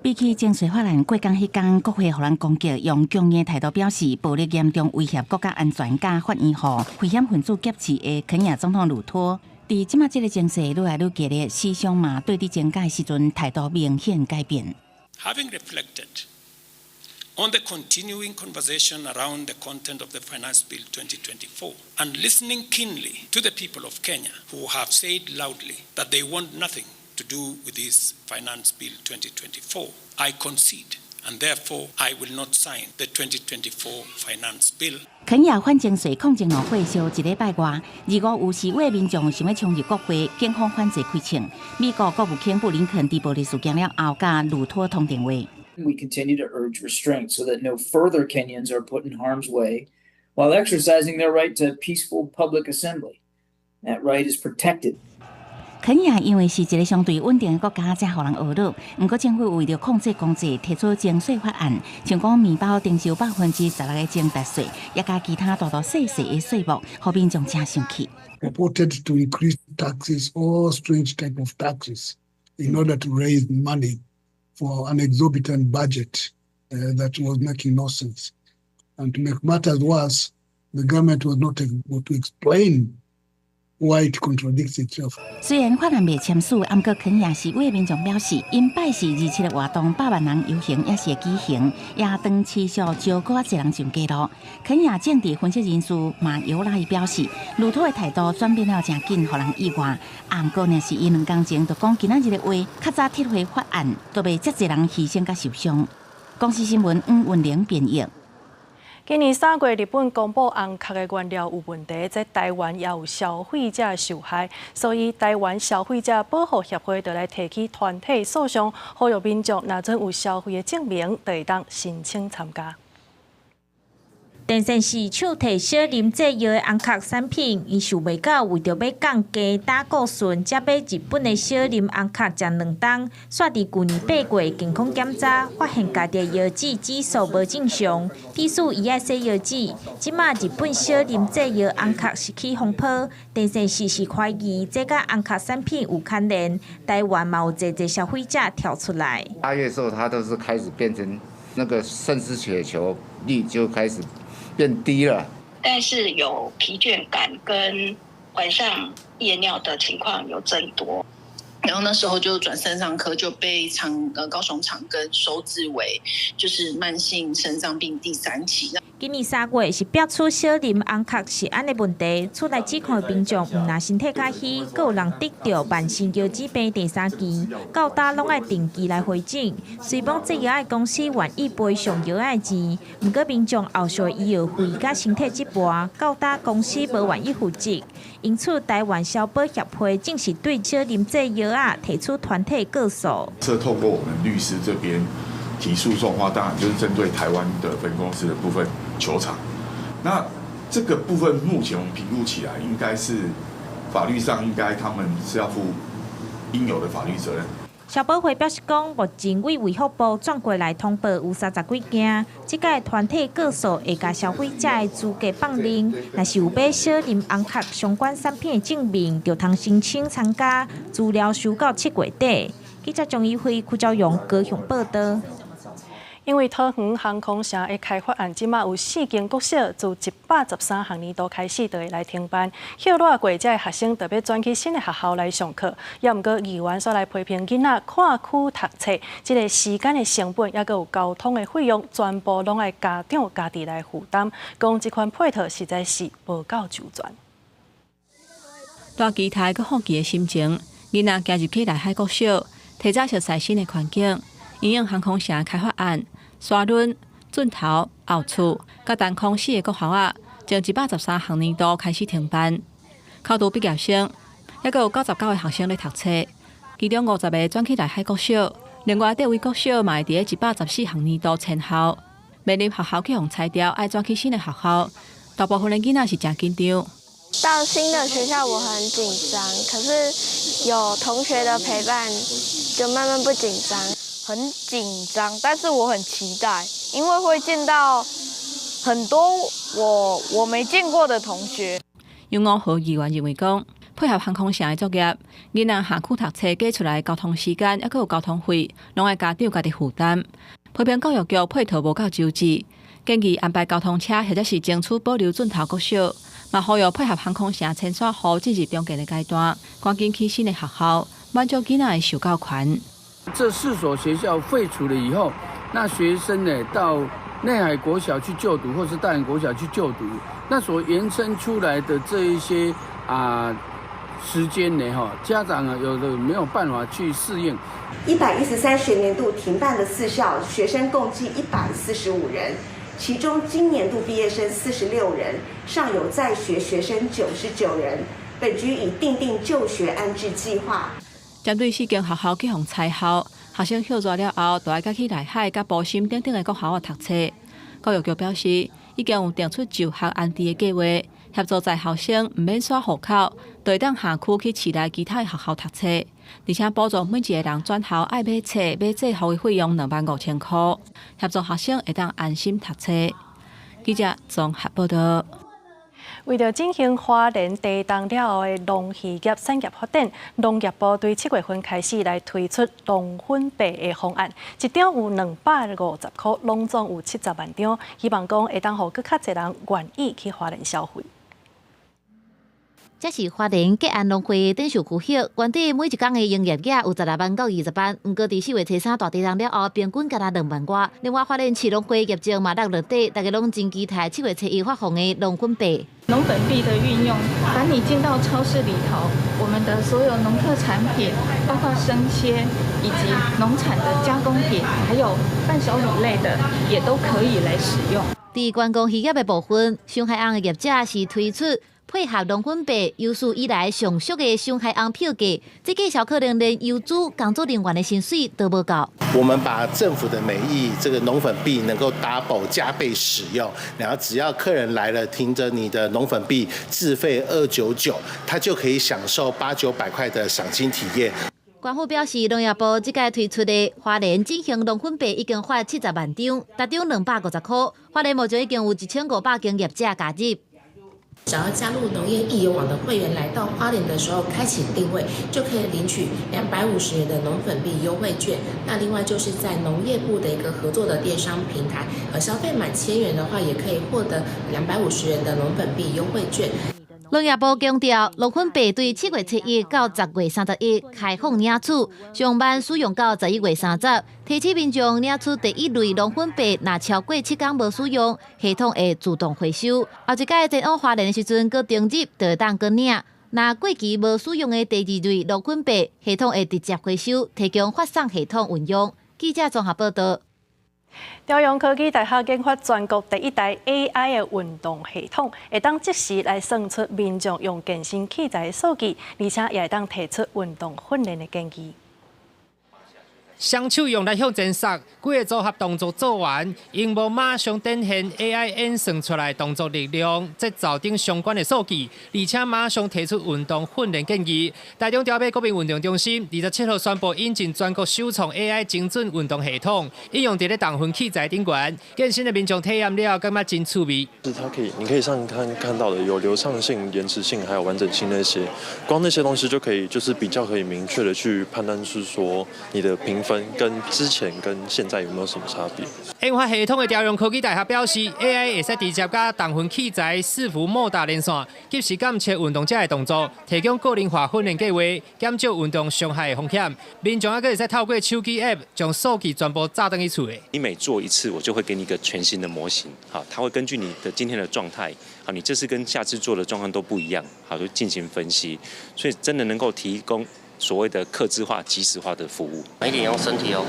比起徵稅法案過江彼工，國會予人攻擊，用強硬態度表示暴力嚴重威脅國家安全，佮法院予危險分子劫持的肯亞總統魯托，佇這馬這个情勢愈來愈激烈，思想嘛對佇增加的時陣態度明顯改變。 Having reflected on the continuing conversation around the content of the Finance Bill 2024 and listening keenly to the people of Kenya who have said loudly that they want nothing to do with this Finance Bill 2024, I concede and therefore I will not sign the 2024 Finance Bill. 肯亞反徵稅抗爭怒火燒一禮拜外，25有示威民眾想欲衝入國會，警方反制開槍。美國國務卿布林肯佇暴力事件了後，佮魯托通電話。 We continue to urge restraint so that no further Kenyans are put in harm's way while exercising their right to peaceful public assembly. That right is protected. 肯亞因為是一个相對穩定的國家，才予人呵咾。毋過政府為著控制經濟，提出徵稅法案，像講麵包徵收16%的增值稅，也佮其他大大細細的稅目，予民眾誠生氣。 Purported to increase taxes, all strange type of taxes, in order to raise money for an exorbitant budget that was making no sense. And to make matters worse, the government was not able to explain why it contradicts itself. 雖然法案未簽署，毋過肯亞示威民眾表示，𪜶拜四27的活動百萬人遊行猶是會舉行，也當持續招閣較濟人上街路。肯亞政治分析人士馬尤拉伊表示，魯托的態度轉變了誠緊，予人意外。毋過若是伊2工前就講今仔日的話，較早撤回法案，都袂遮濟人犧牲佮受傷。公視新聞黃文玲編譯。今年3月，日本公布紅殼的原料有問題，這台灣也有消費者受害，所以台灣消費者保護協會就來提起團體訴訟，呼籲民眾若準有消費的證明，就會當申請參加。電線是手提小啉製藥的紅殼產品，𪜶想袂到為著欲降低膽固醇，才買日本的小啉紅殼食2冬，煞佇舊年8月健康檢查發現家己的藥脂指數無正常，致使伊愛洗藥脂。這馬日本小啉製藥紅殼是起風波，電線是是懷疑這佮紅殼產品有牽連，台灣嘛有濟濟消費者跳出來。8月時候，它都是開始變成那個腎絲血球率就開始變低了，但是有疲倦感跟晚上夜尿的情況有增多，然後那時候就轉腎臟科，就被高雄長庚收治為就是慢性腎臟病第三期。今年3月是爆出小林尪殼食安的問題，厝內指控的民眾毋但身體較虛，閣有人得著慢性腰子病第三期，到今攏愛定期來回診。雖罔製藥仔公司願意賠償藥仔的錢，毋過民眾後續醫藥費佮身體折磨，到今公司無願意負責。因此，台灣消保協會正式對小林製藥仔提出團體告訴。這透過我們律師這邊提訴訟的話，當然就是針對台灣的分公司的部分求償。那這個部分目前我們評估起來，應該是法律上應該他們是要負應有的法律責任。消保會表示講，目前對衛福部轉過來通報有30幾件，這擺團體告訴會共消費者的資格放認，若是有買小林尪殼相關產品的證明，就通申請參加，資料收到7月底。記者張怡輝、柯昭榮高雄報導。因為桃園航空城的開發案，這馬有四間國小自113學年度開始就會來停辦，歇熱過這的學生就欲轉去新的學校來上課。也毋過議員煞來批評囡仔跨區讀冊，這个時間的成本，猶閣有交通的費用，全部攏愛家長家己來負擔。講這款配套實在是無夠周全。帶期待閣好奇的心情，囡仔行入去內海國小，提早熟悉新的環境，因應航空城開發案。沙崙、圳頭、後厝、佮單空四个國校仔，從113學年度開始停辦。扣除畢業生，猶閣有99个學生咧讀冊，其中50个轉去內海國小，另外八位國小嘛會佇咧114學年度遷校，面臨學校去予拆掉，愛轉去新的學校，大部分的囡仔是誠緊張。到新的學校我很緊張，可是有同學的陪伴，就慢慢不緊張。很緊張，但是我很期待，因為會見到很多我沒見過的同學。楊五和議員認為講，配合航空城的作業，囡仔下區讀冊加出來交通時間，猶閣有交通費，攏愛家長家己負擔。批評教育局配套無夠周至，建議安排交通車或者是爭取保留圳頭國小，嘛呼籲配合航空城遷徙戶進入中間的階段，趕緊去新的學校，滿足囡仔的受教權。這四所學校廢除了以後，那學生呢到內海國小去就讀，或是大園國小去就讀，那所延伸出來的這一些時間呢，哈，家長啊有的沒有辦法去適應。113學年度停辦的四校學生共計145人，其中今年度畢業生46人，尚有在學學生99人。本局已訂定就學安置計劃。針對四間學校去予拆校，學生歇熱了後，就愛閣去內海、佮埔心等等的國校讀冊。教育局表示，已經有定出就學安置的計劃，協助在校生毋免徙戶口，就會當下區去市內其他的學校讀冊，而且補助每一个人轉校愛買冊、買制服的費用25,000箍，協助學生會當安心讀冊。記者綜合報導。為著振興花蓮地動了後的農漁業產業發展，農業部對7月份開始來推出農粉幣的方案，一張有250箍，攏總有70萬張，希望講會當予閣較濟人願意去花蓮消費。這是花蓮吉安農會展售區域，原底每一工的營業額有16萬到20萬，毋過佇4月初3大地動了後，平均干焦2萬外。另外，花蓮市農會業績嘛落落底，大家攏真期待7月初1發放的農粉幣。農粉幣的運用，當你進到超市裡頭，我們的所有農特產品，包括生鮮以及農產的加工品，還有伴手禮類的，也都可以來使用。佇觀光漁業的部分，雙海紅的業者是推出配合農粉幣有史以來上俗的雙海紅票價，這價數可能連油資工作人員的薪水都無夠。我們把政府的美意，這個農粉幣能夠 double 加倍使用，然後只要客人來了，憑著你的農粉幣自費299，他就可以享受八九百塊的賞鯨體驗。官府表示，農業部這擺推出的花蓮振興農粉幣已經發70萬張，逐張250箍。花蓮目前已經有1500間業者加入。只要加入農業益友網的會員，來到花蓮的時候，開啟訂位就可以領取250元的農粉幣優惠券。那另外就是在農業部的一個合作的電商平台，消費滿1000元的話，也可以獲得250元的農粉幣優惠券。農業部強調，農粉幣對7月7日到10月31開放領取，上慢使用到11月30。提醒民眾領取第一類農粉幣，若超過7天無使用，系統會自動回收。後一擺前往花蓮的時陣，閣登入就會當閣領。若過期無使用的第二類農粉幣，系統會直接回收，提供發送系統運用。記者綜合報道。朝陽科技大學研發全國第一台 AI 的運動系統，會當即時來算出民眾用健身器材的數據，而且也會當提出運動訓練的建議。雙手用來向前殺，幾个組合動作做完，螢幕馬上展現 AI 演算出來動作力量、節奏等相關的數據，而且馬上提出運動訓練建議。台中牢尾國民運動中心27號宣布引進全國首創 AI 精準運動系統，應用佇咧重訓器材頂懸，健身的民眾體驗了，感覺真趣味。是它可以，你可以上看到的有流暢性、延遲性，還有完整性那些，光那些東西就可以，就是比較可以明確的去判斷，是說你的評分跟之前跟現在有沒有什麼差別？研發系統的朝陽科技大學表示，AI 會使直接佮重訓器材伺服莫達連線，及時監測運動者的動作，提供個人化訓練計劃，減少運動傷害的風險。民眾還閣會使透過手機 App 將數據全部載轉去厝的。你每做一次，我就會給你一個全新的模型，好，它會根據你的今天的狀態，好，你這次跟下次做的狀況都不一樣，好，就進行分析，所以真的能夠提供所謂的客製化、即時化的服務。一定用身體哦。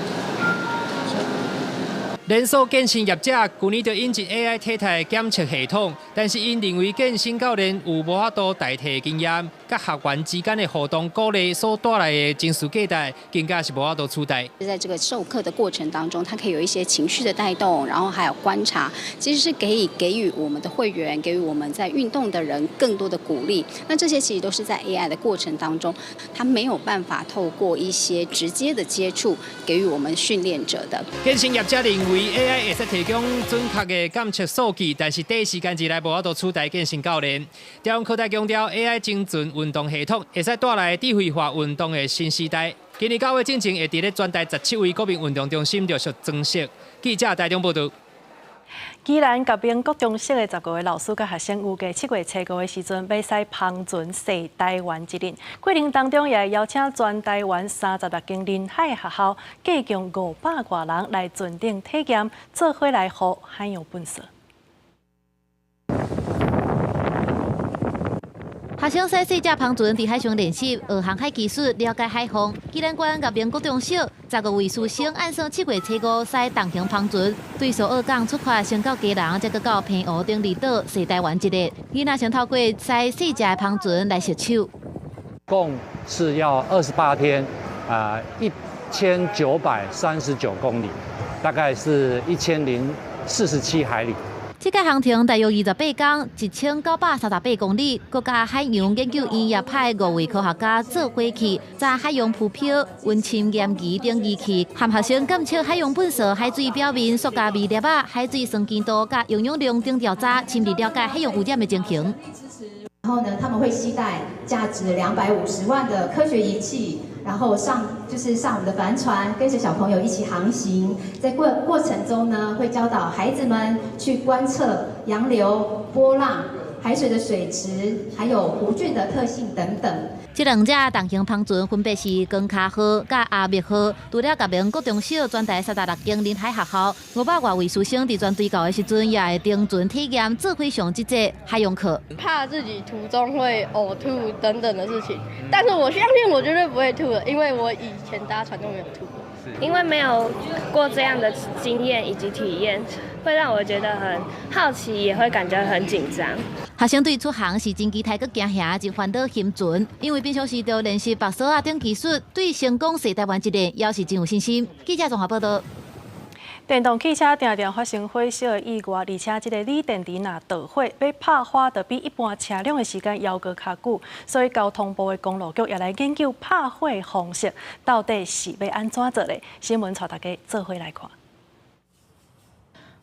連鎖健身業者舊年就引進 AI 體態檢測系統，但是𪜶認為健身教練有無法度代替經驗，佮學員之間的互動鼓勵所帶來的情緒價值，更加是無法度取代。在這個授課的過程當中，他可以有一些情緒的帶動，然後還有觀察，其實是可以給予我們的會員，給予我們在運動的人更多的鼓勵。那這些其實都是在 AI 的過程當中，他沒有辦法透過一些直接的接觸給予我們訓練者的。健身業者認為 AI 會使提供準確的監測數據，但是短時間之內無法度取代健身教練。朝陽科大強調，AI 精準運動系統會使帶來智慧化運動的新時代。今年9月進前會佇咧全台17位國民運動中心陸續裝設。記者台中報道。宜蘭覺明國中小的15個老師佮學生，預計7月初5的時陣，欲駛帆船踅台灣一日。過程當中也會邀請全台灣36間臨海學校，計共500外人來船頂體驗，做伙來護海洋垃圾。學生駛細隻帆船佇海上練習，學航海技術，了解海況。宜蘭縣覺明國中小15位師生按算7月初5駛重型帆船，對蘇澳港出發，先到基隆，再閣到澎湖等離島，踅台灣一日。囡仔先透過駛細隻的帆船來熟手。共是要28天，1939公里，大概是1047海里。這個航程大約28天，1938公里。國家海洋研究院也派5位科學家做伙去，查海洋浮漂、溫深驗儀等儀器，和學生檢測海洋垃圾、海水表面塑膠微粒仔、海水酸鹼度佮營養量等調查，深入了解海洋污染的情形。然後呢，他們會攜帶價值250萬的科學儀器，然後上我們的帆船，跟着小朋友一起航行。在過程中呢，會教導孩子們去觀測洋流、波浪、海水的水質，還有湖菌的特性等等。這兩隻重型帆船分別是光卡號佮阿密號，除了覺明國中小全台36間臨海學校，500外位師生佇船隊到的時陣，也會登船體驗做伙上這節海洋課。怕自己途中會嘔吐等等的事情，但是我相信我絕對不會吐的，因為我以前搭船都沒有吐過。因為沒有過這樣的經驗以及體驗，會讓我覺得很好奇，也會感覺很緊張。學生對出航是真期待，閣驚嚇，真煩惱心存，因為平常時就練習縛索仔等技術，對成功踅台灣一日也是真有信心。記者綜合報道。電動汽車定定發生火燒的意外，而且這个鋰電池若著火，欲拍火就比一般車輛的時間猶閣較久，所以交通部的公路局也來研究拍火的方式，到底是欲按怎做咧？新聞帶大家做伙來看。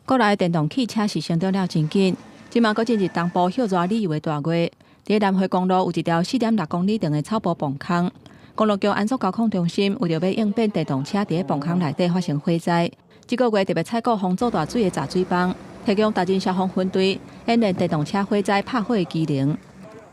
國內電動汽車是成長了真緊，這馬閣進入東部歇熱旅遊的大月，佇南迴公路有一條4.6公里長的草埔磅空，公路局安卓交控中心為著欲應變電動車佇咧磅空內底發生火災。這個月特別採購防做大水的閘水泵，提供達仁消防分隊演練電動車火災拍火的機能。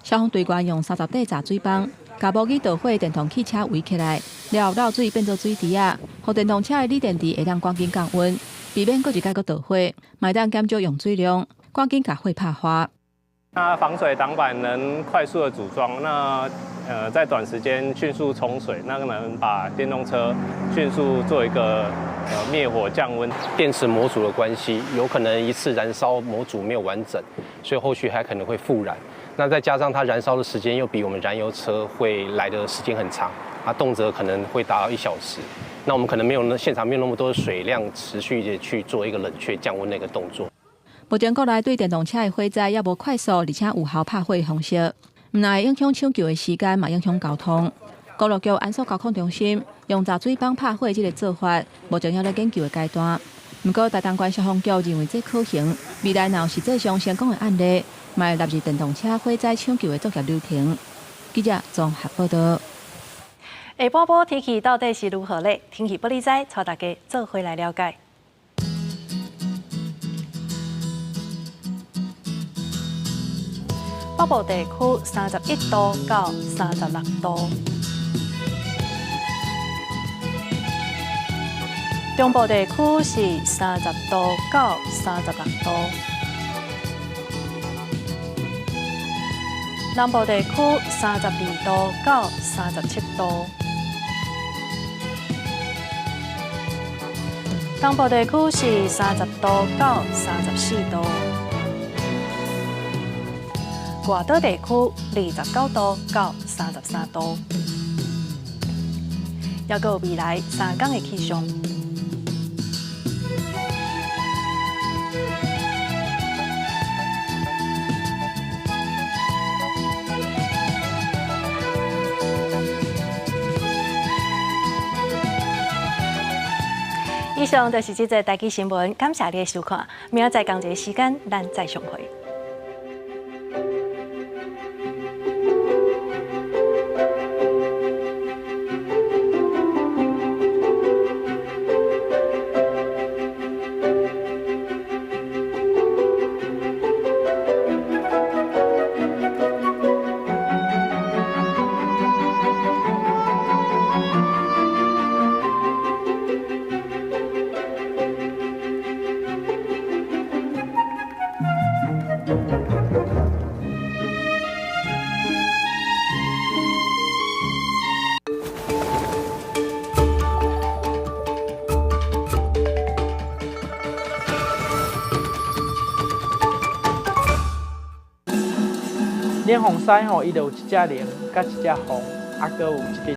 消防隊員用30塊雜水泵，共模擬著火電動汽車圍起來，了後漏水變做水池仔，予電動車的鋰電池會當趕緊降溫，避免閣一擺閣著火，嘛會當減少用水量，趕緊共火拍化。那防水擋板能快速的組裝，那在短時間迅速沖水，那個能把電動車迅速做一個滅火降溫。電池模組的關係，有可能一次燃燒模組沒有完整，所以後續還可能會復燃。那再加上它燃燒的時間又比我們燃油車會來的時間很長，啊，動輒可能會達到1小時。那我們可能沒有那現場沒有那麼多水量持續的去做一個冷卻降溫那個動作。目前國內對電動車的火災猶無快速而且有效拍火的方式，毋但會影響搶救的時間，嘛影響交通。公路局安朔交控中心用雜水泵拍火這個做法，目前猶咧研究的階段。毋過台東縣消防局認為這可行，未來若有實際上成功的案例，嘛會納入電動車火災搶救的作業流程。記者綜合報道。下晡晡天氣到底是如何咧？天氣不離知，帶大家做伙來了解。北部地區31度到36度，中部地區是30度到36度，南部地區32度到37度，東部地區是30度到34度。外島地區29度到33度，猶閣有未來3天的氣象。以上就是這節台語新聞，感謝你的收看，明仔載仝一个時間，咱再相會。蓮鳳獅吼，伊就有一隻龍，佮一隻鳳，啊，閣有一個